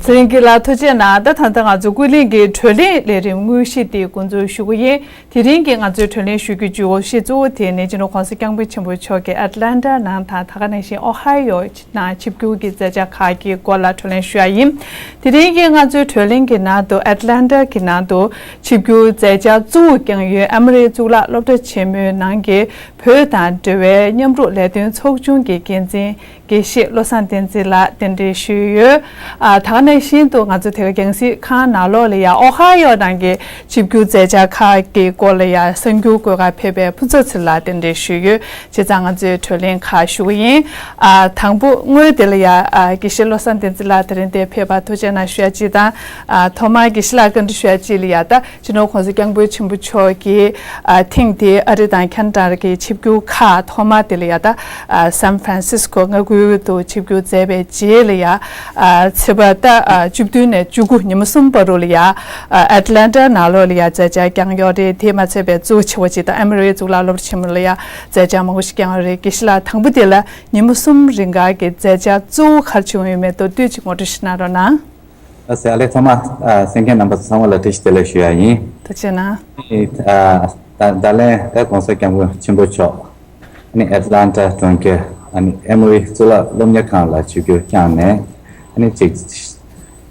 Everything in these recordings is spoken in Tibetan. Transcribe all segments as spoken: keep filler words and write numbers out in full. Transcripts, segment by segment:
ཚེ་རིང་སྐྱིད་ལགས་ཐུགས་རྗེ་གནང་། ད་ད་ལྟ་ང་ཚོ་ཀུན་གླེང་གི་བགྲོ་གླེང་ལས་རིམ་དངོས་གཞི་དེ་འགོ་འཛུགས་ཞུ་གི་ཡིན། དེ་རིང་གི་ང་ཚོའི་བགྲོ་གླེང་ཞུ་རྒྱུ་བཅུ་པའི་གཞི་གཙོ་བོ་དེ་ནི་སྤྱི་ནོར་༸གོང་ས་༸སྐྱབས་མགོན་ཆེན་པོ་མཆོག་གིས་ཨེཊ་ལན་ཊ་ནང་དང་ད་ག་ནང་བཞིན་ཨོ་ཧའི་ཡོ་ནང་ཆིབས་བསྒྱུར་གྱི་མཛད་འཆར་ཁག་གི་སྐོར་ལ་བགྲོ་གླེང་ཞུ་ཡ་ཡིན། དེ་རིང་གི་ང་ཚོའི་བགྲོ་གླེང་གི་ནང་དུ་ཨེཊ་ལན་ཊ་གི་ནང་དུ་ཆིབས་བསྒྱུར་མཛད་འཆར་གཙོ་བོ་བསྐྱངས་ཡོད་ཨེ་མོ་རི་གཙུག་ལག་སློབ་གྲྭ་ཆེན་མོའི་ནང་གི་བོད་དང་འབྲེལ་བའི་མཉམ་རུབ་ལས་དོན་ཚོགས་ཆུང་གི་འགན་འཛིན་དགེ་བཤེས་བློ་བཟང་བསྟན་འཛིན་ལགས་རྟེན་འབྲེལ་ཞུས་ཡོད། ཨ་ད་ག་ནང་བཞིན་དུ་ང་ཚོ་དེ་ག་རྒྱང་སྲིང་ཁང་ནང་ལོགས་ལ་ཡ་ཨོ་ཧའི་ཡོ་ནང་གི་ཆིབས་བསྒྱུར་མཛད་འཆར་ཁག་གི་སྐོར་ལ་ཡ་གསར་འགྱུར་བཀོད་གར་ཕེབས་པའི་ཕུན་ཚོགས་ཚེ་རིང་ལགས་རྟེན་འབྲེལ་ཞུས་ཡོད། བྱས་ཙང་ང་ཚོས་བགྲོ་གླེང་ཁག་ཞུ་གི་ཡིན། ཨ་དང་པོ་སྔོན་དེ་ལ་ཡ་ཨ་དགེ་བཤེས་བློ་བཟང་བསྟན་འཛིན་ལགས་དེ་རིང་འདིར་ཕེབས་པར་ཐུགས་རྗེ་གནང་ཞུ་ཡ་གཅིག་དང་། ཨ་ཐོག་མར་དགེ་བཤེས་ལགས་བཀའ་འདྲི་ཞུ་ཡ་གཅིག་ལ་ཡ་ད་སྤྱི་ནོར་༸གོང་ས་༸སྐྱབས་མགོན་ཆེན་པོ་མཆོག་གིས་ཨ་ཐེངས་འདིའི་ཨ་རི་དང་ཁ་ན་ཌ་གི་ཆིབས་བསྒྱུར་ཁག་ཐོག་མ་དེ་ལ་ཡ་ད་ཨ་སན་ཧྥ་རན་སིས་ཀོ་མངའ་ཁུལ་དུ་ཆིབས་བསྒྱུར་མཛད་པའི་རྗེས་ལ་ཡ་ཨ་ཚེས་པ་ད་ཨ་བཅུ་བདུན་ནས་བཅུ་དགུ་ཉི་མ་གསུམ་བར་དུ་ལ་ཡ་ཨ་ཨེཊ་ལན་ཊ་ནང་ལོགས་ལ་ཡ་མཛད་འཆར་བསྐྱངས་ཡོད་རེད། དེ་མ་ཚད་པའི་གཙོ་ཆེ་བ་ཅིག་ད་ཨེ་མོ་རི་གཙུག་ལག་སློབ་གྲྭ་ཆེན་མོ་ལ་ཡ་མཛད་འཆར་མང་པོ་ཞིག་བསྐྱངས་ཡོད་རེད། དགེ་བཤེས་ལགས་དང་པོ་དེ་ལ་ཉི་མ་གསུམ་རིང་ག་གི་མཛད་འཆར་གཙོ་བོ་ག་རེ་བྱུང་ཡོད་མེད་མདོར་བསྡུས་ཅིག་ངོ་སྤྲོད་ཞིག་གནང་རོགས་གནང་། ཨ་ཟེ་ཨ་ལེ་ཐོག་མ་ཨ་གསན་མཁན་རྣམ་པ་ཚང་མ་ལ་བཀྲ་ཤིས་བདེ་ལེགས་ཞུ་ཡ་ཡིན། ཐུགས་རྗེ་གནང་། ཨེ་ཨ་ད་ད་ལན་ད་༸གོང་ས་༸སྐྱབས་མགོན་ཆེན་པོ་མཆོག་ཨ་ནི་ཨེཊ་ལན་ཊ་གྲོང་ཁྱེར་ཨ་ནི་ཨེ་མོ་རི་གཙུག་ལག་སློབ་གཉེར་ཁང་ལ་ཆིབས་བསྒྱུར་བསྐྱངས་ནས་ཨ་ནི་ཅིག་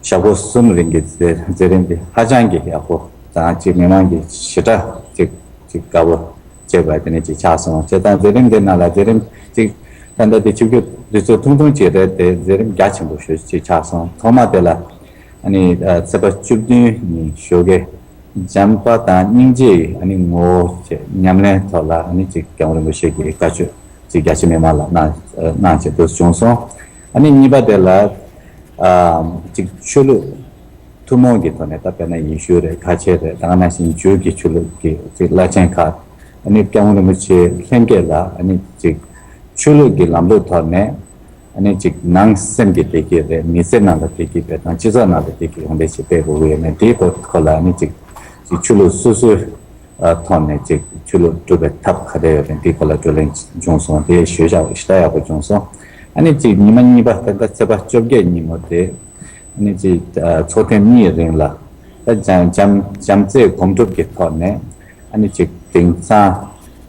ཞག་པོ་གསུམ་རིང་གི་མཛད་མཛད་རིམ་འདི་ཧ་ཅང་གི་ཡག་པོ་དང་ཅིག་མི་མང་གི་ཞེ་དྲག་ཅིག་ཅིག་དགའ་པོ་བྱས་པ་དེ་ནས་ཅིག་ཆགས་སོང་། བྱས་ཙང་མཛད་རིམ་འདི་ནང་ལ་མཛད་རིམ་ཅིག་ད་ལྟ་དེ་ཆིབས་བསྒྱུར་དུས་ཚོད་ཐུང་ཐུང་ཅིག་རེད་དེ་མཛད་རིམ་རྒྱ་ཆེན་པོ་ཞེ་ཅིག་ཆགས་སོང་། ཐོག་མ་དེ་ལ་ཨ་ནི་ཨ་ཚེས་པ་བཅུ་བདུན་ཉིན་ཞོགས་ཀས་བྱམས་པ་དང་སྙིང་རྗེ་ཡི་ཨ་ནི་ངོ་བོ་བཅས་ཉམས་ལེན་ཐོག་ལ་ཨ་ནི་ཅིག་༸སྐྱབས་མགོན་རིན་པོ་ཆེ་གིས་བཀའ་ཆོས་ཅིག་རྒྱ་ཆེ་མི་མང་ལ་གནང་གནང་བྱས་འདུག་བྱུང་སོང་། ཨ་ནི་གཉིས་པ་དེ་ལ་ཨ་ཅིག་ཆོས་ལུགས་ཐུན་མོང་གི་ཐོག་ནས་ད་དཔེར་ན་ཡེ་ཤུ་རེད། ཁ་ཆེ་རེད། ད་ག་ནང་བཞིན་ཇུའུ་གི་ཆོས་ལུགས་ཀྱི་ཅིག་བླ་ཆེན་ཁག་ཨ་ནི་༸སྐྱབས་མགོན་རིན་པོ་ཆེ་ལྷན་རྒྱས་ལ་ཨ་ནི་ཅིག་ཆོས་ལུགས་ཀྱི་ལམ་ལུགས་ཐོག་ནས་ཨ་ནི་ཅིག་ནང་སེམས་ཀྱི་བདེ་སྐྱིད་རེད། མི་ཚེ་ནང་ལ་བདེ་སྐྱིད་རེད་དང་སྤྱི་ཚོགས་ནང་ལ་བདེ་སྐྱིད་གང་འདྲ་ཞིག་སྤེལ་དགོས་ཀྱི་ཡོད་མེད་དེའི་སྐོར་སྐོར་ལ་ཨ་ནི་ཅིག་ཅིག་ཆོས་ལུགས་སོ་སོའི་ཨ་ཐོག་ནས་ཅིག་ཆོས་ལུགས་སྒྲུབ་པའི་ཐབས་ག་འདྲ་ཡོད་མེད་དེའི་སྐོར་ལ་བགྲོ་གླེང་བྱུང་སོང་། དེ་ཞེ་དྲག་ཞེ་དྲག་ཡག་པོ་བྱུང་སོང་། ཨ་ནི་ཅིག་ཉི་མ་གཉིས་པ་ད་ལྟ་ཚེས་པ་བཅོ་བརྒྱད་ཉིན་མོ་དེ། ཨ་ནི་ཅིག་ཨ་ཚོགས་ཐེངས་གཉིས་རིང་ལ་ད་བྱམས་བྱམས་བྱམས་བརྩེའི་སྒོམ་སྒྲུབ་ཀྱི་ཐོག་ནས་ཨ་ནི་ཅིག་དེང་སང་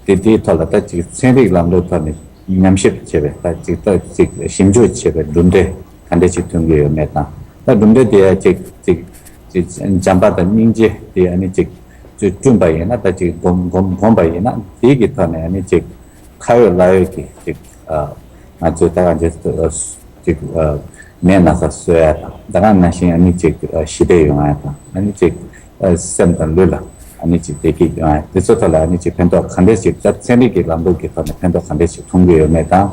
དེ་དེའི་ཐོག་ལ་ད་ཅིག་ཚན་རིག་ལམ་ལུགས་ཐོག་ནས་ཉམས་ཞིབ་བྱས་པའི་ད་ཅིག་ད་ཅིག་ཞིབ་འཇུག་བྱས་པའི་གྲུབ་འབྲས་ག་འདྲ་ཞིག་ཐོན་གྱི་ཡོད་མེད་དང་། ད་གྲུབ་འབྲས་དེ་ཡང་ཅིག་ཅིག་ཅིག་བྱམས་པ་དང་སྙིང་རྗེ་དེ་ཨ་ནི་ཅིག་ཅིག་བསྐྲུན་པ་ཡིན་ན་ད་ཅིག་སྒོམ་སྒོམ་སྒོམ་པ་ཡིན་ན་དེའི་གི་ཐོག་ནས་ཨ་ནི་ཅིག་ཁ་ཡོད་ལག་ཡོད་ཀྱི་ཅིག་ཨ་ང་ཚོས་ད་ག་འདྲ་ཅིག་ཨ་ནད་ན་ཚ་གསོ་ཡ་དང་ད་ག་ནང་བཞིན་ཨ་ནི་ཅིག་ཨ་ཞི་བདེ་ཡོང་ཡ་དང་ཨ་ནི་ཅིག་ཨ་སེམས་དང་ལུས་ལ་ཨ་ནི་ཅིག་བདེ་སྐྱིད་ཡོང་ཡ་དེ་ཚོ་ཐོག་ལ་ཨ་ནི་ཅིག་ཕན་ཐོགས་ག་འདྲ་ཞིག་ད་ཚན་རིག་གི་ལམ་ལུགས་ཀྱི་ཐོག་ནས་ཕན་ཐོགས་ག་འདྲ་ཞིག་ཐོན་གྱི་ཡོད་མེད་དང་།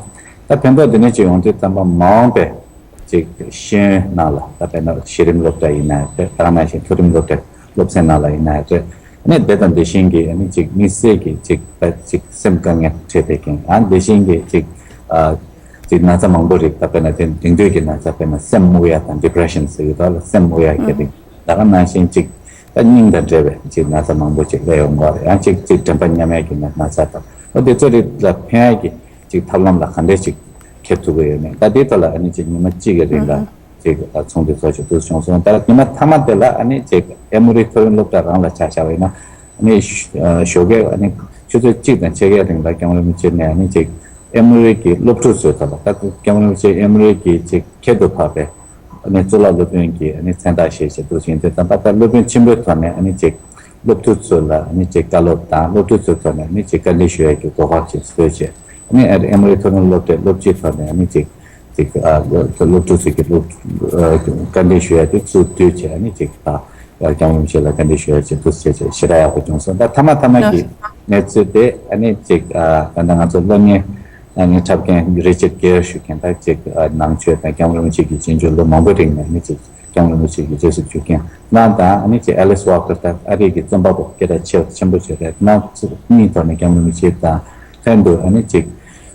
ད་ཕན་ཐོགས་དེ་འདྲ་ཅིག་ཡོང་དུས་ཙམ་པ་མ་འོངས་པའི་ཅིག་ཤེས་ཡོན་ནང་ལ་ད་དཔེར་ན་གཞི་རིམ་སློབ་གྲྭ་ཡིན་ན་ཡང་རེད། ད་ག་ནང་བཞིན་མཐོ་རིམ་སློབ་གྲྭ་སློབ་ཚན་ནང་ལ་ཡིན་ན་ཡང་རེད། ཨ་ནི་དེ་དང་དེ་བཞིན་གྱི་ཨ་ནི་ཅིག་དམིགས་བསལ་གྱི་ཅིག་ད་ཅིག་སེམས་དཀའ་ངལ་འཕྲད་པའི་རྐྱེན་ཨ་ནི་དེ་བཞིན་གྱི་ཅིག་ཨ་ཅིག་ན་ཚ་མང་པོ་རིགས་ད་དཔེར་ན་དེ་དེང་དུས་ཀྱི་ན་ཚ་དཔེར་ན་སེམས་རྨུགས་ཡ་དང་ཌི་པི་རེ་ཤན་ཟེར་གྱི་ད་ལ་སེམས་རྨུགས་ཡ་གི་རིགས་ད་ག་ནང་བཞིན་ཅིག་ད་སྙིང་དང་འབྲེལ་བའི་ཅིག་ན་ཚ་མང་པོ་ཅིག་སླེབས་ཡོང་གི་རེད། ཡང་ཅིག་ཅིག་དྲན་པ་ཉམས་ཡ་གི་ན་ན་ཚ་དང་ཨ་དེ་ཚོ་རིགས་ལ་ཕན་ཡ་གི་ཅིག་ཐབས་ལམ་ལ་ག་འདྲས་ཅིག་འཁྱེར་ཐུབ་ཀྱི་ཡོད་མེད་ད་དེའི་ཐོག་ལ་ཨ་ནི་ཅིག་ཉི་མ་གཅིག་གི་རིང་ལ་ཨུ་ཧུ། ཅིག་ཚོགས་འདུ་ཚོགས་ཆོག་འདུག་བྱུང་སོང་། ད་ཉི་མ་མཐའ་མ་དེ་ལ་ཨ་ནི་ཅིག་ཨེ་མོ་རི་མཐོ་རིམ་སློབ་གྲྭ་རང་ལ་ཆ་བཞག་པ་ཡིན་ན་ཨ་ནི་ཞོགས་ཀས་ཨ་ནི་ཆུ་ཚོད་གཅིག་དང་ཕྱེད་ཀའི་རིང་ལ་༸སྐྱབས་མགོན་རིན་པོ་ཆེ་ནས་ཨ་ནི་ཅིག་ཨེ་མོ་རི་གི་སློབ་ཕྲུག་ཚོའི་ཐོག་ལ་ད་༸སྐྱབས་མགོན་རིན་པོ་ཆེ་ཨེ་མོ་རི་གི་ཅིག་ཁྱད་དུ་འཕགས་པའི་ཨ་ནི་གཙུག་ལག་སློབ་དཔོན་གྱི་ཨ་ནི་མཚན་རྟགས་བཞེས་བྱས་འདུག་ཅིང་དེ་ཙམ་པ་ད་སློབ་དཔོན་ཆེན་པོའི་ཐོག་ནས་ཨ་ནི་ཅིག་སློབ་ཕྲུག་ཚོ་ལ་ཨ་ནི་ཅིག་བཀའ་སློབ་དང་སློབ་ཕྲུག་ཚོའི་ཐོག་ནས་ཨ་ནི་ཅིག་བཀའ་འདྲི་ཞུ་ཡས་ཀྱི་གོ་སྐབས་ཅིག་བཟོས་བྱས་ཨ་ནི་ཨེ་མོ་རི་མཐོ་རིམ་སློབ་གྲྭའི་སློབ་སྤྱིའི་ཐོག་ནས་ཨ་ནི་ཅིག་ཅིག་ཨ་སློབ་ཕྲུག་ཚོས་ཀྱི་སློབ་ཨ་བཀའ་འདྲི་ཞུ་ཡ་དེ་ཚུར་བསྡུས་བྱས་ཨ་ནི་ཅིག་ད་ཨ་༸སྐྱབས་མགོན་རིན་པོ་ཆེ་ལ་བཀའ་འདྲི་ཞུ་ཡ་ཅིག་འདུག་ཟེར་བྱས་ཞེ་དྲག་ཡག་པོ་བྱུང་སོང་། ད་མཐའ་མ་མཐའ་མ་གི་གནས་ཚུལ་དེ་ཨ་ནི་ཅིག་ཨ་ད་ལྟ་ང་ཚོ་གློག་བརྙན་ཨ་ནི་འཁྲབ་མཁན་རི་ཅར་གེར་ཞུ་མཁན་ད་ཅིག་ཨ་ནང་ཆོས་དང་༸སྐྱབས་མགོན་རིན་པོ་ཆེ་གི་སྤྱོད་འཇུག་ལོ་མང་པོ་རིང་ནས་ཨ་ནི་ཅིག་༸སྐྱབས་མགོན་རིན་པོ་ཆེ་གི་སྤྱོད་གཟིགས་ཞུ་མཁན་ནང་དང་ཨ་ནི་ཅིག་ཨེ་ལིས་ཝོ་ཀར་ད་ཨ་རི་གི་རྩོམ་པ་པོ་སྐད་གྲགས་ཆེ་བ་ཆེན་པོ་ཞིག་རེད། ནང་གཉིས་ཐོག་ནས་༸སྐྱབས་མགོན་རིན་པོ་ཆེ་དང་ལྷན་དུ་ཨ་ནི་ཅིག་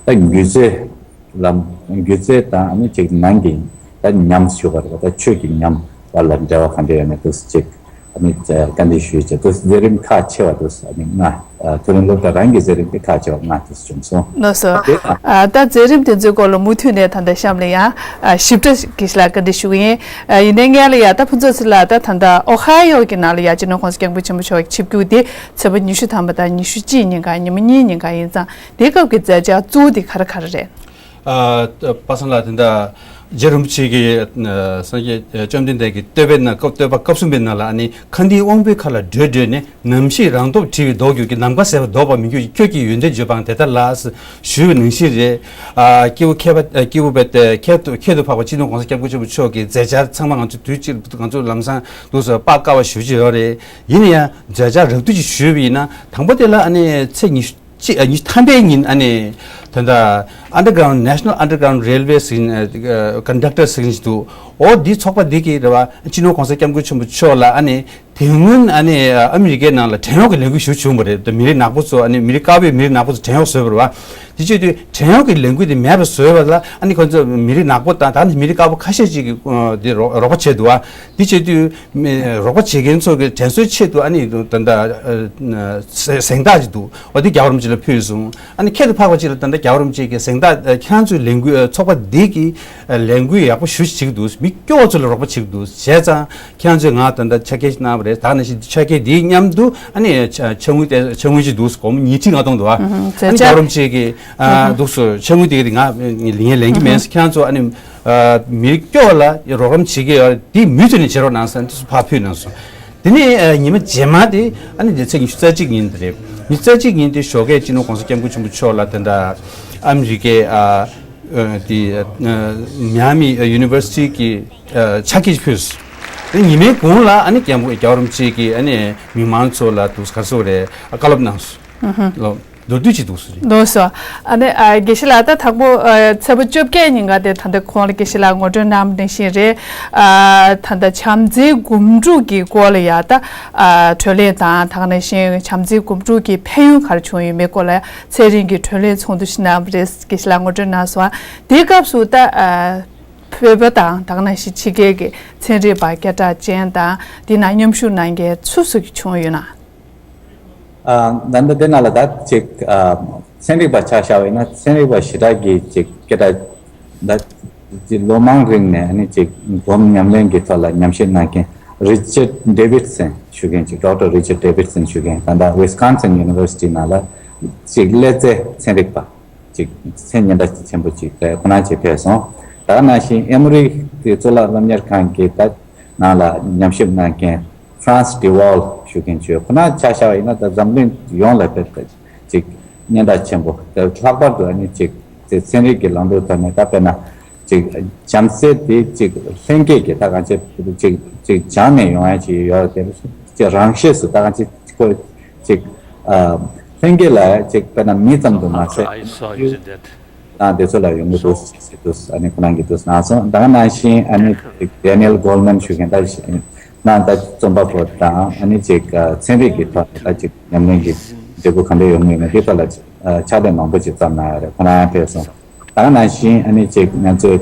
ད་སྒྱུ་རྩལ། ལམ་སྒྱུ་རྩལ་དང་ཨ་ནི་ཅིག་ནང་གི་ད་ཉམས་ཞུ་བ་རེད་པ། ད་ཆོས་ཀྱི་ཉམས་བར་ལ་འབྲེལ་བ་ག་འདྲ་ཡོད་མེད་དུ་ཅིག་ ཨ་ནི་བཀའ་འདྲི་ཞུས་བྱས་དུས་མཛད་རིམ་ཁག་ཆེ་བ་དུས་ཨ་ནི་ལྔ། མཐོ་རིམ་སློབ་གྲྭ་རང་གི་མཛད་རིམ་དེ་ཁག་ཆེ་བ་ལྔ་དུས་བྱུང་སོང་། ལགས་སོ། དེ་དང་། ད་མཛད་རིམ་དེ་ཚོའི་སྐོར་ལ་མུ་མཐུད་ནས་ད་ལྟ་གཤམ་ལ་ཡང་ཞིབ་ཕྲ་དགེ་བཤེས་ལགས་བཀའ་འདྲི་ཞུ་གི་ཡིན། ཡིན་ནའི་སྔོན་ལ་ཡ་ད་ཕུན་ཚོགས་ཚེ་ལགས་ད་ད་ལྟ་ཨོ་ཧའི་ཡོ་གི་ནང་ལ་ཡ་སྤྱི་ནོར་༸གོང་ས་༸སྐྱབས་མགོན་ཆེན་པོ་མཆོག་གི་ཆིབས་བསྒྱུར་དེ་ཚེས་པ་ཉི་ཤུ་ཐམ་པ་དང་ཉི་ཤུ་གཅིག་ཉིན་གང་ཉི་མ་གཉིས་ཉིན་གང་ཡིན་ཙང་དེའི་སྐབས་ཀྱི་མཛད་འཆར་གཙོ་བོ་དེ་ག་རེ་ག་རེ་རེད། ཨ། པ་སངས་ལགས་དེ་འདྲ། རྗེ་རིན་པོ་ཆེ་གིས་ཨ་སངས་རྒྱས་བཅོམ་ལྡན་འདས་ཀྱི་བསྟོད་པའི་ནང་སྐབས་བསྟོད་པ་སྐབས་གསུམ་པའི་ནང་ལ་ཨ་ནི་མཁའ་ལྡིང་དབང་པོའི་མཁའ་ལ་བགྲོད་བགྲོད་ནས། ནམ་ཞིག་རང་སྟོབས་བྲི་བའི་མདོག་གྱུར་གྱི། ནམ་མཁའ་ཟད་པ་ལྡོག་པར་མི་འགྱུར་ཞིང་། ཁྱོད་ཀྱི་ཡོན་ཏན་བརྗོད་པའང་དེ་ལྟར་ལགས། ཞུས་པ་ནང་བཞིན་རེད། ཨ། སྐྱེས་བུ་མཁས་པ་ཨ་སྐྱེས་བུ་དཔེ་དེ་ཁྱད་དུ་ཁྱད་དུ་འཕགས་པ་སྤྱི་ནོར་༸གོང་ས་༸སྐྱབས་མགོན་ཆེན་པོ་མཆོག་གི་མཛད་འཆར་ཚང་མ་ང་ཚོ་དུས་གཅིག་ང་ཚོ་ལམ་སང་འདུག་སེ་དཔག་དཀའ་བ་ཞེ་པོ་ཅིག་ཡོད་རེད། ཡིན་ན་ཡང་མཛད་འཆར་རབ་བསྡུས་ཅིག་ཞུས་པ་ཡིན་ན། དང་པོ་དེ་ལ་ཨ་ནི་ཚེས་ཉི་ཤུ་གཅིག་ཨ་ཉི་ཤུ་ཐམ་པའི་ཉིན་ཨ་ནི་ད་ལྟ་Underground National Underground Railway ཟེར་གྱི་ཨ་Conductor ཟེར་གྱི་ཞིག་འདུག་འོ་འདི་ཚོགས་པ་འདི་གིས་རེད་བ། སྤྱི་ནོར་༸གོང་ས་༸སྐྱབས་མགོན་ཆེན་པོ་མཆོག་ལ་ཨ་ནི་དེ་སྔོན་ཨ་ནི་ཨ་མི་རི་ཀའི་ནང་ལ་བྲན་གཡོག་གི་ལས་འགུལ་ཞེ་པོ་བྱུང་བ་རེད། མི་རིགས་ནག་པོ་ཚོ་ཨ་ནི་མི་རིགས་དཀར་པོས་མི་རིགས་ནག་པོ་ཚོ་བྲན་གཡོག་བཟོས་པ་རེད་བ། དེ་བྱེད་དུས་བྲན་གཡོག་གི་ལས་འགུལ་དེ་མེད་པ་བཟོས་པ་ལ་ཨ་ནི་ཁོ་ཚོ་མི་རིགས་ནག་པོ་དང་ད་ནི་མི་རིགས་དཀར་པོ་ཁ་ཤས་ཅིག་གིས་ཨ་དེ་རོགས་རོགས་པ་བྱས་འདུག་བ། དེ་བྱེད་དུས། མི་རོགས་པ་བྱེད་མཁན་ཚོ་གི་དྲན་གསོའི་ཆེད་དུ་ཨ་ནི་ད་ལྟ་ཨ་གཟེངས་རྟགས་ཅིག་འདུག་འོ་དེ་རྒྱལ་བ་རིན་པོ་ཆེ་ལ་ཕུལ་སོང་། ཨ་ནི་ཁྱད་དུ་འཕགས་པ་ཅིག་ལ་ད་ལྟ་རྒྱལ་བ་རིན་པོ་ཆེ་གི་གཟེངས་རྟགས་ཨ་ཁྱེད་རང་ཚོའི་ལས་འགུལ་ཨ་ཚོགས་པ་འདི་གི་ཨ་ལས་འགུལ་ཡག་པོ་ཞེ་པོ་ཅིག་བྱེད་ཀྱི་འདུག་མི་སྐྱོ་བོ་ཚོ་ལ་རོགས་པ་བྱེད་ཀྱི་འདུག་བྱས་ཙང་ཁྱེད་རང་ཚོས་ང་ད་ལྟ་ཕྱག་འཁྱེར་གནང་བ་རེད། ད་ནང་བཞིན་ཕྱག་འཁྱེར་འདིའི་མཉམ་དུ་ཨ་ནི་ཕྱག་ཕྱག་དངུལ་དེ་ཕྱག་དངུལ་ཅིག་འདུག་སྒོར་མོ་ཉིས་ཁྲི་ལྔ་སྟོང་འདུག་ཨ་ཨ་ནི་རྒྱལ་བ་རིན་པོ་ཆེ་གི་ཨ་འདུག་སེ་ཕྱག་དངུལ་དེ་གི་ང་ལེན་གྱི་མེད། ཁྱེད་རང་ཚོ་ཨ་ནི་ཨ་མི་སྐྱོ་བོ་ལ་རོགས་རམ་བྱེད་ཀྱི་ཡོད་རེད། དེ་མུ་མཐུད་ནས་བྱེད་རོགས་གནང་ཟེར་དུས་ཕར་ཕུལ་གནང་སོང་། དེ་ནས་ཨ་ཉི་མ་རྗེས་མ་དེ་ཨ་ནི་དེ་ཚེས་ཉི་ཤུ་རྩ་གཅིག་ཉིན་དེ་རེད། ཉི་ཤུ་རྩ་གཅིག་ཉིན་དེ་ཞོགས་ཀས་སྤྱི་ནོར་༸གོང་ས་༸སྐྱབས་མགོན་ཆེན་པོ་མཆོག་ལ་དེ་འདྲ་ཨ་མི་རི་ཀའི་ཨ་ཨ་དེ་ཨ་མི་ཡ་མི་ཡུ་ནི་ཝར་སི་ཊི་གི་ཨ་ཕྱག་འཁྱེར་ཕུལ་སོང་། དེ་ཉི་མའི་གུང་ལ་ཨ་ནི་རྒྱལ་པོ་རྒྱལ་བ་རིན་པོ་ཆེ་གིས་ཨ་ནི་མི་མང་ཚོ་ལ་དུས་ག་ཚོད་རེད་ཨ་བཀའ་སློབ་གནང་སོང་། ལོ། མདོར་བསྡུས་ཅིག་འདུག་སེ་རེད། ལགས་སོ། ཨ་ནི་ཨ་དགེ་བཤེས་ལགས་ད་དང་པོ་ཨ་ཚེས་པ་བཅོ་བརྒྱད་ཉིན་ག་དེ་ད་ལྟ་ཁོང་ལ་དགེ་བཤེས་ལགས་ངོ་སྤྲོད་གནང་བ་ནང་བཞིན་རེད། ཨ་ད་ལྟ་བྱམས་བརྩེའི་སྒོམ་སྒྲུབ་ཀྱི་སྐོར་ལ་ཡ་ད་ཨ་གྲོས་གླེང་དང་ད་ག་ནང་བཞིན་བྱམས་བརྩེའི་སྒོམ་སྒྲུབ་ཀྱི་ཕན་ཡོན་ག་རེ་བྱུང་ཡོད་མེད་སྐོར་ལ་ཚན་རིག་གི་གྲོས་གླེང་ཚོགས་འདུ་ཞིག་གནང་བ་རེད། དགེ་བཤེས་ལགས་ངོ་སྤྲོད་གནང་སོང་། དེའི་སྐབས་སུ་ད་ཨ་བོད་པ་དང་ད་ག་ནང་བཞིན་ཕྱི་རྒྱལ་གྱི་ཚན་རིག་པ་སྐད་གྲགས་ཅན་དང་དེ་ནང་མཉམ་ཞུགས་གནང་མཁན་སུ་སུ་ཞིག་བྱུང་ཡོད་ན། ཨ་ད་ལྟ་དེ་ནང་ལ་ད་ཅིག་ཨ་ཚན་རིག་པ་ཆ་བཞག་པ་ཡིན་ན་ཚན་རིག་པ་ཞེ་དྲག་གི་ཅིག་སྐད་གྲགས་ད་ཅིག་ལོ་མང་རིང་ནས་ཨ་ནི་ཅིག་སྒོམ་ཉམས་ལེན་གྱི་ཐོག་ལ་ཉམས་ཞིབ་གནང་མཁན་Richard Davidson ཞུ་མཁན་ཅིག་Doctor Richard Davidson ཞུ་མཁན་ད་ལྟ་Wisconsin University ནང་ལ་ཅིག་ཀླད་རྩའི་ཚན་རིག་པ་ཅིག་མཚན་སྙན་གྲགས་ཆེན་པོ་ཅིག་རེད། ཁོ་རང་ཅིག་ཕེབས་སོང་། ད་ག་ནང་བཞིན་ཨེ་མོ་རི་གཙུག་ལག་སློབ་གཉེར་ཁང་གི་ད་ནང་ལ་ཉམས་ཞིབ་གནང་མཁན་Franz de Waal ཞུ་མཁན་ཅིག་ཡོད། ཁོ་རང་ཆ་བཞག་པ་ཡིན་ན་ད་འཛམ་གླིང་ཡོངས་ལ་དཔེ་ཅིག་སྙན་གྲགས་ཆེན་པོ། དེ་ལྷག་པར་དུ་ཨ་ནི་ཅིག་དེ་ཚན་རིག་གི་ལམ་ལུགས་ཐོག་ནས་ད་དཔེར་ན་ཅིག་བྱམས་བརྩེ་དེ་ཅིག་ལྷན་སྐྱེས་ཀྱི་ད་གང་ཅི་ཅིག་ཅིག་སྦྱངས་ནས་ཡོང་ཡ་ཅིག་ཡོད་རེད། དེ་ཅིག་རང་ཤེས་སུ་ད་གང་ཅི་ཁོ་ཅིག་ཨ་ལྷན་སྐྱེས་ལ་ཅིག་དཔེར་ན་མི་ཙམ་དུ་མ་ཟད། དང་དེ་ཚོ་ལ་ཡོང་གི་འདུག་ཟེར་འདུག་ཨ་ནི་ཁོ་རང་གིས་འདུག་གནང་སོང་། ད་ག་ནང་བཞིན་ཨ་ནི་Daniel Goleman ཞུ་མཁན་ད་གནང་ད་རྩོམ་པ་པོ་དང་ཨ་ནི་ཅིག་ཚན་རིག་གི་ཐོག་ནས་ད་ཅིག་ཉམས་ལེན་གྱི་འབྲས་བུ་ག་འདྲ་ཡོང་གི་ཡོད་མེད་དེ་ཐོག་ལ་ཕྱག་ལས་མང་པོ་ཅིག་བརྩམས་གནང་ཡོད་རེད། ཁོ་རང་ཡང་ཕེབས་སོང་། ད་ག་ནང་བཞིན་ཨ་ནི་ཅིག་ང་ཚོའི་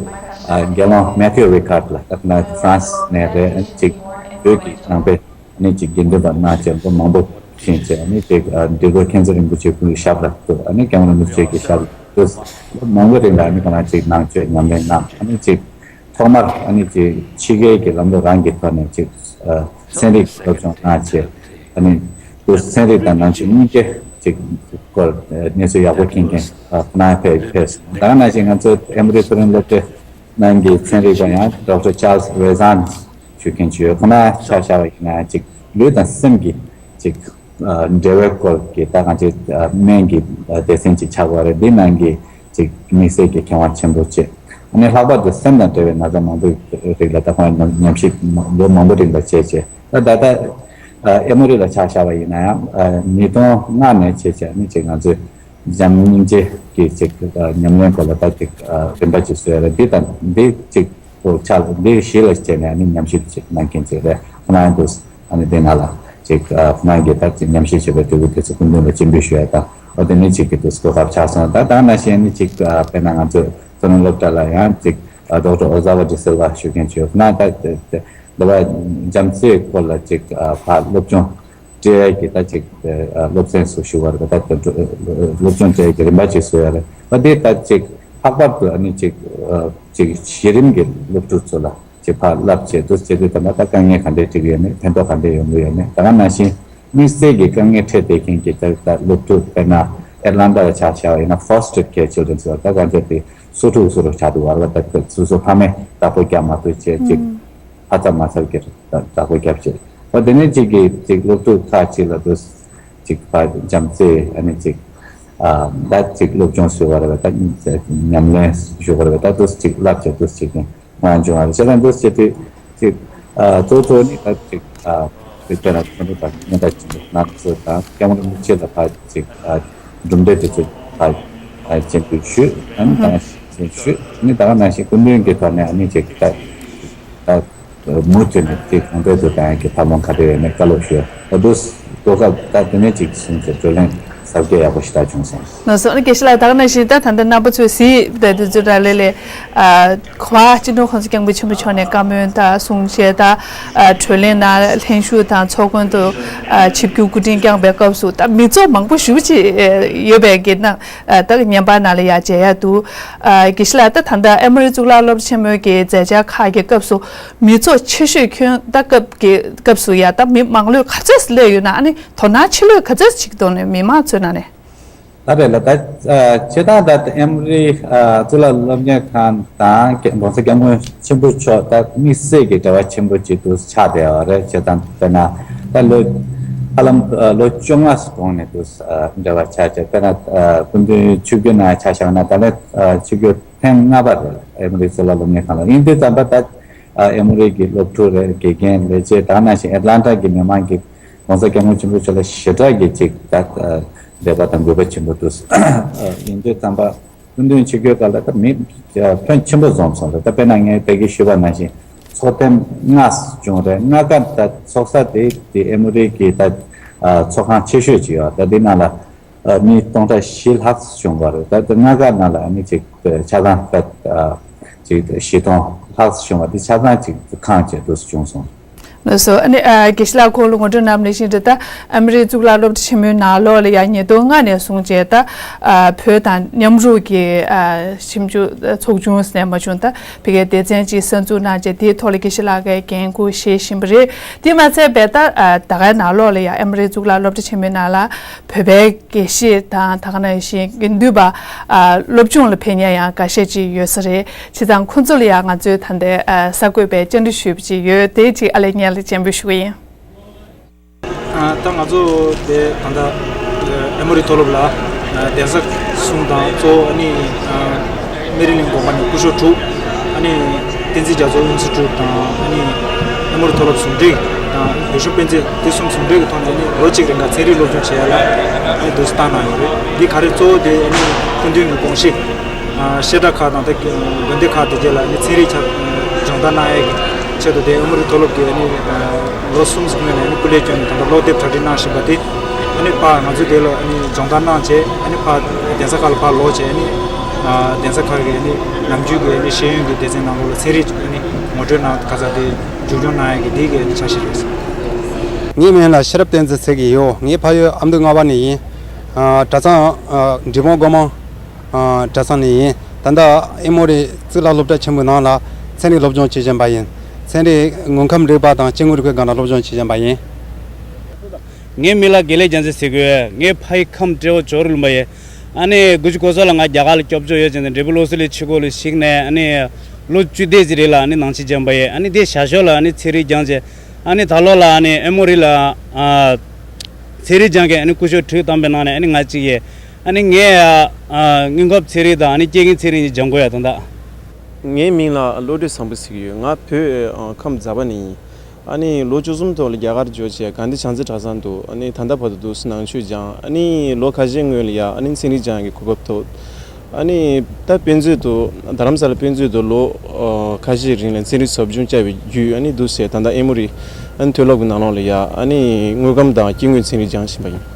དགེ་སློང་Matthew Ricard ལ་ད་ཁོ་རང་ཧྥ་རན་སི་ནས་རེད། ཨ་ནི་ཅིག་བོད་ཀྱི་ནང་པའི་ཨ་ནི་ཅིག་དགེ་འདུན་པ་གནང་བྱས་ལོ་མང་པོ་ཕྱིན་བྱས་ཨ་ནི་ཅིག་ཨ་འདི་གོ་མཁྱེན་བརྩེ་རིན་པོ་ཆེ་སྐུ་ཞབས་ལ་བསྐུར། ཨ་ནི་སྐྱབས་མགོན་རིན་པོ་ཆེ་གི་ཞབས་ལ་བསྐུར། ལོ་མང་པོ་རིང་ལ་ཨ་ནི་ཁོ་རང་ཅིག་ནང་ཆོས་ཉམས་ལེན་གནང་། ཨ་ནི་ཅིག་ཐོག་མར་ཨ་ནི་ཅིག་ཕྱི་རྒྱལ་གྱི་ལམ་ལུགས་རང་གི་ཐོག་ནས་ཅིག་ཨ་ཚན་རིག་སློབ་སྦྱོང་གནང་བྱས་ཨ་ནི་ཚན་རིག་དང་ནང་ཆོས་གཉིས་ཀའི་ཅིག་སྐོར་གནས་ཚུལ་ཡག་པོ་མཁྱེན་མཁན་ཁོ་རང་ཕེབས་ཕེབས། ད་ག་ནང་བཞིན་ང་ཚོ་ཨེ་མོ་རི་མཐོ་རིམ་སློབ་གྲྭའི་ནང་གི་ཚན་རིག་པ་ཡང་Doctor Charles Raissin ཞུ་མཁན་ཅིག་ཡོད། ཁོ་ན་ཆ་བཞག་པ་ཡིན་ན་ཅིག་ལུས་དང་སེམས་ཀྱི་ཅིག་འབྲེལ་བའི་སྐོར་གྱི་ད་གང་ཅིག་སྨན་གྱི་སྡེ་ཚན་ཅིག་ཆགས་པ་རེད། འདི་ནང་གི་ཅིག་དམིགས་བསལ་གྱི་མཁས་དབང་ཆེན་པོ་བཅས་ཨ་ནི་ལྷག་པར་དུ་སེམས་དང་འབྲེལ་བའི་ན་ཚ་མང་པོའི་རིགས་ལ་ད་ཁོང་ཉམས་ཞིབ་ལོ་མང་པོ་རིང་ལ་བྱས་བྱས་ད་ད་ལྟ་ཨེ་མོ་རི་ལ་ཆ་བཞག་པ་ཡིན་ན་ཡང་ཉིས་སྟོང་ལྔ་ནས་བྱས་བྱས་ཨ་ནི་ཅིག་ང་ཚོས་འཇམ་སྙིང་རྗེ་གི་ཅིག་ཉམས་ལེན་སྐོར་ལ་ད་ཅིག་རིམ་པ་ཅིག་བཟོས་ཡོད་རེད། འདི་དང་འདི་ཅིག་ཕྱག་འདི་གཞི་ལ་བྱས་ནས་ཨ་ནི་ཉམས་ཞིབ་ཅིག་གནང་མཁན་ཅིག་རེད། ཁོ་རང་དུ་ཨ་ནི་དེ་ནང་ལ་ཅིག་ཁོ་རང་གིས་ད་ཅིག་ཉམས་ཞིབ་བྱས་པའི་འབྲས་བུ་དེ་ཚོ་སྐུ་མདུན་ལ་སྤྱན་འབུལ་ཞུ་ཡ་དང་འོ་དེ་ནི་ཅིག་གི་དུས་གོ་སྐབས་ཆགས་སོང་། ད་ད་ནང་བཞིན་ཨ་ནི་ཅིག་དཔེར་ན་ང་ཚོ་མཐོ་རིམ་སློབ་གྲྭ་ལ་ཡང་ཅིག་ ཨ་ཌོག་ཊར་ཨོ་ཛ་བ་ཌི་སིལ་ཝ་ཞུ་མཁན་ཅིག་ཡོད་ན། ད་དེ་དེ་འདི་བ་རྒྱ་མཚོའི་སྐོར་ལ་ཅིག་ཨ་ཕར་སློབ་སྦྱོང་སྤྲད་ཡ་གི་ད་ཅིག་ཨ་སློབ་ཚན་སུ་ཞུ་བ་རེད། ད་དེ་སློབ་སྦྱོང་སྤྲད་ཡ་གི་རིམ་པ་ཅིག་བཟོ་ཡ་རེད། ད་དེ་ད་ཅིག་ལྷག་པར་དུ་ཨ་ནི་ཅིག་ཨ་ཅིག་གཞི་རིམ་གྱི་སློབ་ཕྲུག་ཚོ་ལ་ཅིག་ཕར་བསླབ་བྱས་འདུག་བྱས་དུས་ད་ལྟ་དཀའ་ངལ་ག་འདྲས་འཕྲད་ཀྱི་ཡོད་མེད། ཕན་ཐོགས་ག་འདྲས་ཡོང་གི་ཡོད་མེད། ད་ག་ནང་བཞིན་དམིགས་བསལ་གྱི་དཀའ་ངལ་འཕྲད་བསྡད་མཁན་གྱི་ད་ད་སློབ་ཕྲུག་དཔེར་ན་ཨེ་ཊ་ལན་ཊ་ལ་ཆ་བཞག་པ་ཡིན་ན་foster care children ཟེར་བ་ད་ག་འདྲས་དེ་སོ་དྲུག་སོ་དྲུག་ཆགས་འདུག་བ། ད་ད་སོ་སོ་ཕ་མས་བདག་པོ་རྒྱབ་མ་ཐུབ་བྱས་ཅིག་ཕ་ཚབ་མ་ཚབ་ཀྱིས་བདག་པོ་རྒྱབ་བྱས། འོ་དེ་ནས་ཅིག་གིས་ཅིག་སློབ་ཕྲུག་ཁག་ཅིག་ལ་དུ་ཅིག་ཕར་བྱམས་བརྩེ་ཨ་ནི་ཅིག་ཨ་ད་ཅིག་སློབ་སྦྱོང་ཞུ་བ་རེད་པ། ད་ཉམས་ལེན་ཞུ་བ་རེད་པ། ད་དུ་ཅིག་བསླབ་བྱས་དུ་ཅིག་ང་འབྱུང་བ་རེད། བྱས་ཙང་དུ་ཅིག་དུས་ཅིག་ཨ་གཙོ་གཙོ་ནི་ད་ཅིག་ཨ་དེ་ལྟར་ཁོང་ཚོ་དང་སྙན་གྲགས་ཅན་གྱི་ང་ཚོ་དང་སྐྱབས་མགོན་རིན་པོ་ཆེ་ལ་ཕར་ཅིག་ཨ་གྲུབ་འབྲས་དེ་ཚོ་ཕར་ཨ་སྤྱན་འབུལ་ཞུས། ཨ་ནི་ད་ནང་བཞིན་ཞུས། ཨ་ནི་ད་ག་ནང་བཞིན་སྐུ་མདུན་གྱི་ཐོག་ནས་ཨ་ནི་ཅིག་ད་ད་མུ་མཐུད་ནས་དེ་གོང་འཕེལ་དུ་གཏང་ཡག་གི་ཐབས་ལམ་ག་རེ་ཡོད་མེད་བཀའ་སློབ་ཞུ། ད་དུ་གོ་སྐབས་ད་དེ་ནས་ཅིག་བྱུང་ཚེ་བགྲོ་གླེང་གཟབ་རྒྱས་ཡག་པོ་ཞེ་དྲག་བྱུང་སོང་། ལགས་སོ། ཨ་ནི་དགེ་བཤེས་ལགས་ད་ག་ནང་བཞིན་ད་ད་ལྟ་རྣམ་པ་ཚོས་གཟིགས་བསྡད་དུས་ཚོད་རག་ལས་ལས་ཨ་གོ་བ་སྤྱི་ནོར་༸གོང་ས་༸སྐྱབས་མགོན་ཆེན་པོ་མཆོག་ནས་བཀའ་མོལ་དང་གསུང་བཤད་དང་ཨ་བགྲོ་གླེང་ནང་ལྷན་ཞུགས་དང་ཚོགས་མགོན་དུ་ཨ་ཆིབས་བསྒྱུར་སྐུ་དྲིན་བསྐྱངས་པའི་སྐབས་སུ་ད་མི་ཚོགས་མང་པོ་ཞེ་པོ་ཅིག་ཡོད་པའི་གི་ནང་ཨ་ད་བརྙན་པར་ནང་ལ་ཡང་མཇལ་ཡག་འདུག་ཨ་དགེ་བཤེས་ལགས་ད་ད་ལྟ་ཨེ་མོ་རི་གཙུག་ལག་སློབ་གྲྭ་ཆེན་མོའི་གི་མཛད་འཆར་ཁག་གི་སྐབས་སུ་མི་ཚོགས་ཆེ་ཤོས་ཁྱོན་ད་སྐབས་ཀྱི་སྐབས་སུ་ཡ་ད་མི་མང་ལོས་ག་ཚོད་སླེབས་ཡོད་ན། ཨ་ནི་དོ་སྣང་ཆེ་ལོས་ག་ཚོད་ཅིག་གཏོང་ནས་མི་མང་ཚོའི་ནང་ནས། ད་རེད་ལ་ད་ཨ་སྤྱིར་བཏང་ད་ཨེ་མོ་རི་ཨ་གཙུག་ལག་སློབ་གཉེར་ཁང་དང་༸གོང་ས་༸སྐྱབས་མགོན་ཆེན་པོ་མཆོག་ད་དམིགས་བསལ་གྱི་འབྲེལ་བ་ཆེན་པོ་ཅིག་ཏུ་ཆགས་བསྡད་པ་རེད། སྤྱིར་བཏང་དཔེར་ན་ད་ལོ་ཧ་ལམ་ཨ་ལོ་བཅོ་ལྔ་གོང་ནས་དུ་ཨ་འབྲེལ་བ་ཆགས་བྱས། དཔེར་ན་ཨ་སྐུ་མདུན་ཆིབས་བསྒྱུར་ནང་ཆ་བཞག་ན་ད་ལན་ཨ་ཆིབས་བསྒྱུར་ཐེངས་ལྔ་པ་རེད། ཨེ་མོ་རི་གཙུག་ལག་སློབ་གཉེར་ཁང་ལ། ཡིན་དུས་ཙམ་པ་ད་ཨ་ཨེ་མོ་རི་གི་སློབ་ཕྲུག་རེད། དགེ་རྒན་ལས་བྱེད་དང་ནང་བཞིན་ཨེ་ཊ་ལན་ཊ་གི་མི་མང་གིས་༸གོང་ས་༸སྐྱབས་མགོན་ཆེན་པོ་མཆོག་ལ་ཞེ་དྲག་གི་ཅིག་ད་ཨ་འདོད་པ་དང་འགུག་པ་ཆེན་པོ་འདུག་ཨ་ཡིན་དུས་ཙམ་པ་སྐུ་མདུན་ཆིབས་བསྒྱུར་སྐབས་ལ་ད་མི་ཨ་ཕོན་ཆེན་པོ་འཛོམས་སོང་རེད། ད་དཔེར་ན་ངས་ད་གིན་ཞུས་པ་ནང་བཞིན་ཚོགས་ཐེངས་ལྔ་བྱུང་རེད། ལྔ་ཀ་ད་ཚོགས་ས་དེ་དེ་ཨེ་མོ་རི་གི་ད་ཨ་ཚོགས་ཁང་ཆེ་ཤོས་ཅིག་ཡོད་རེད། ད་དེ་ནང་ལ་ཨ་མི་སྟོང་ཕྲག་བཞི་ལྷག་བྱུང་བ་རེད། ད་དེ་ལྔ་ཀ་ནང་ལ་ཨ་ནི་ཅིག་ཆ་ཚང་ད་ཨ་ཅིག་བཞི་སྟོང་ལྷག་བྱུང་བ་དེ་ཆ་ཚང་ཅིག་ཁང་ཆེ་འདུག་བྱུང་སོང་། ལགས་སོ། ཨ་ནི་ཨ་དགེ་བཤེས་ལགས་ཁོང་ལ་ངོ་སྤྲོད་གནང་བ་ནང་བཞིན་རེད། ད་ཨ་མི་རི་གཙུག་ལག་སློབ་གྲྭ་ཆེན་མོའི་ནང་ལོགས་ལ་ཡང་ཉིས་སྟོང་ལྔ་ནས་བཟུང་བྱས་ད་ཨ་བོད་དང་མཉམ་རུབ་ཀྱི་ཨ་ཞིབ་འཇུག་ཚོགས་ཆུང་ཟེར་མ་བྱུང་ད་ཕ་གིའི་སྡེ་ཚན་ཅིག་གསར་འཛུགས་གནང་བྱས་དེའི་ཐོག་ལ་དགེ་བཤེས་ལགས་ཀྱིས་འགན་འཁུར་བཞེས་བཞིན་པ་རེད། དེ་མ་ཚད་པའི་ད་ཨ་ད་གའི་ནང་ལོགས་ལ་ཡང་ཨ་མི་རི་གཙུག་ལག་སློབ་གྲྭ་ཆེན་མོའི་ནང་ལ་བོད་པའི་དགེ་བཤེས་དང་ད་ག་ནང་བཞིན་དགེ་འདུན་པ་ཨ་སློབ་སྦྱོང་ལ་ཕེབས་མཁན་ཡང་འགའ་ཤས་ཅིག་ཡོད་ས་རེད། བྱས་ཙང་ཁོང་ཚོ་ལ་ཡང་ང་ཚོས་ད་ལྟའི་ཨ་གསར་འགོད་པས་བཅར་འདྲི་ཞུས་པ་ཅིག་ཡོད། དེ་ཅིག་ཨ་ལས་སྙན་ལ་སྤྱན་འབུལ་ཞུ་གི་ཡིན། ཨ་ད་ང་ཚོ་དེ་ད་ལྟ་ཨེ་མོ་རི་མཐོ་སློབ་ལ་ཨ་གདན་ས་གསུམ་དང་གཙོ་བོ་ཨ་ནི་ཨ་སྨན་རི་གླིང་དགོན་པ་ནས་སྐུ་ཞབས་དྲུག་ཨ་ནི་བསྟན་འཛིན་རྒྱ་མཚོ་དབུ་མཛད་དྲུག་དང་ཨ་ནི་ཨེ་མོ་རི་མཐོ་སློབ་ཟུང་འབྲེལ་དང་བོད་གཞུང་སྤེན་ཚེ་དེ་གསུམ་ཟུང་འབྲེལ་གྱི་ཐོག་ནས་ཨ་ནི་ལོ་གཅིག་རིང་ག་ཚན་རིག་སློབ་སྦྱོང་བྱེད་ཡ་ལ་ཨ་ནི་འདུག་སེ་བཏང་གནང་ཡོད་རེད། འདི་ག་རེ་གཙོ་བོ་དེ་ཨ་ནི་སྐུ་མདུན་གྱི་དགོངས་གཞི་ཨ་བཤད་གྲྭ་ཁག་དང་ད་དགོན་སྡེ་ཁག་དེ་གྱད་ལ་ཨ་ནི་ཚན་རིག་ཁྱབ་སྦྱོང་བརྡར་གནང་ཡ་གི་ཆེད་དུ་དེ་ཨེ་མོ་རི་མཐོ་སློབ་ཀྱི་ཨ་ནི་ལོ་གསུམ་ཟིན་སྔོན་ནས་ཨ་ནི་སྐུ་ལས་བསྐྱོན་ནས་ད་ལྟ་ཀློག་དེབ་གྲ་སྒྲིག་གནང་བཞིན་པ་དེ་ཨ་ནི་ཕར་ང་ཚོས་དེ་ལ་ཨ་ནི་སྦྱོང་བརྡར་གནང་བྱས་ཨ་ནི་ཕར་གདན་ས་ཁག་ལ་ཕར་ལོག་བྱས་ཨ་ནི་གདན་ས་ཁག་གི་ཨ་ནི་ནམ་རྒྱུན་གྱི་ཨ་ནི་ཤེས་ཡོན་གྱི་སྡེ་ཚན་ནང་ལོགས་ལ་ཚན་རིག་ཨ་ནི་ངོ་སྤྲོད་གནང་ག་ས་དེ་མཇུག་སྐྱོང་གནང་ཡ་གི་དེ་གི་ཨ་ནི་འཆར་གཞི་རེད། ངའི་མིང་ལ་ཤེས་རབ་བསྟན་འཛིན་ཟེར་གྱི་ཡོད། ངའི་ཕ་ཡུལ་ཨ་མདོ་རྔ་བ་ནས་ཡིན། གྲྭ་ཚང་འབྲས་སྤུངས་སྒོ་མང་གྲྭ་ཚང་ནས་ཡིན། ད་ལྟ་ཨེ་མོ་རི་གཙུག་ལག་སློབ་གྲྭ་ཆེན་མོའི་ནང་ལ་ཚན་རིག་སློབ་སྦྱོང་བྱེད་བཞིན་པ་ཡིན། ཚན་རིག་དངོས་ཁམས་རིག་པ་དང་སྐྱེ་དངོས་རིག་པའི་སྒང་ལ་སློབ་སྦྱོང་བྱེད་བཞིན་པ་ཡིན། ངའི་མིང་ལ་དགེ་ལེགས་རྒྱལ་མཚན་ཟེར་གི་ཡོད། ངའི་ཕ་ཡུལ་ཁམས་ཏྲེ་ཧོར་ཇོ་རུ་ལུང་པ་ཡིན། ཨ་ནི་དགུ་བཅུ་གོ་གསུམ་ལ་ང་རྒྱ་གར་ལ་སྐྱོབ་བཅུག་ཡོད་ཅེས་ནས་འབྲས་སྤུངས་བློ་གསལ་གླིང་ཆོས་སྒོ་ལ་ཞུགས་ནས་ཨ་ནི་ལོ་བཅུ་དེ་ཙམ་རིང་ལ་ཨ་ནི་ནང་ཆོས་སྦྱངས་པ་ཡིན། ཨ་ནི་དེ་ཞར་ཞོར་ལ་ཨ་ནི་ཚན་རིག་སྦྱངས་བྱས་ཨ་ནི་ད་ལོ་ལ་ཨ་ནི་ཨེ་མོ་རི་ལ་ཨ་ཚན་རིག་སྦྱང་མཁན་ཨ་ནི་སྐུ་ཞབས་དྲུག་བདམས་པའི་ནང་ནས་ཨ་ནི་ང་གཅིག་ཡིན། ཨ་ནི་ངས་ཨ་ཨ་དངོས་ཁམས་ཚན་རིག་དང་ཨ་ནི་སྐྱེ་རྒན་ཚན་རིག་གཉིས་སྦྱང་དགོས་ཡ་དོན་དག་ངའི་མིང་ལ་བློ་གྲོས་བཟང་པོ་ཟེར་གྱི་ཡོད། ང་བོད་ཨ་ཁམས་རྫ་པ་ནས་ཡིན། ཨ་ནི་ལོ་བཅུ་གསུམ་ཐོག་ལ་རྒྱ་གར་འབྱོར་བྱས་དགའ་ལྡན་བྱང་རྩེ་གྲྭ་ཚང་དུ་ཨ་ནི་ད་ལྟ་བར་དུ་འདུག་སེ་ནང་ཆོས་སྦྱངས། ཨ་ནི་ལོ་ཁ་ཤས་སྔོན་ལ་ཡ་ཨ་ནི་ཚན་རིག་སྦྱང་ཡག་གི་གོ་སྐབས་ཐོབ། ཨ་ནི་ད་དཔེ་མཛོད་དུ་རྡ་རམ་ས་ལ་དཔེ་མཛོད་དུ་ལོ་ཨ་ཁ་ཤས་རིང་ལ་ཚན་རིག་ཟབ་སྦྱོང་བྱས་པའི་བརྒྱུད་ཨ་ནི་འདུག་སེ་ད་ལྟ་ཨེ་མོ་རི་ཨ་ནི་མཐོ་སློབ་ཀྱི་ནང་ལོགས་ལ་ཡ་ཨ་ནི་དངོས་ཁམས་དང་སྐྱེ་དངོས་ཚན་རིག་སྦྱང་བཞིན་པ་ཡིན།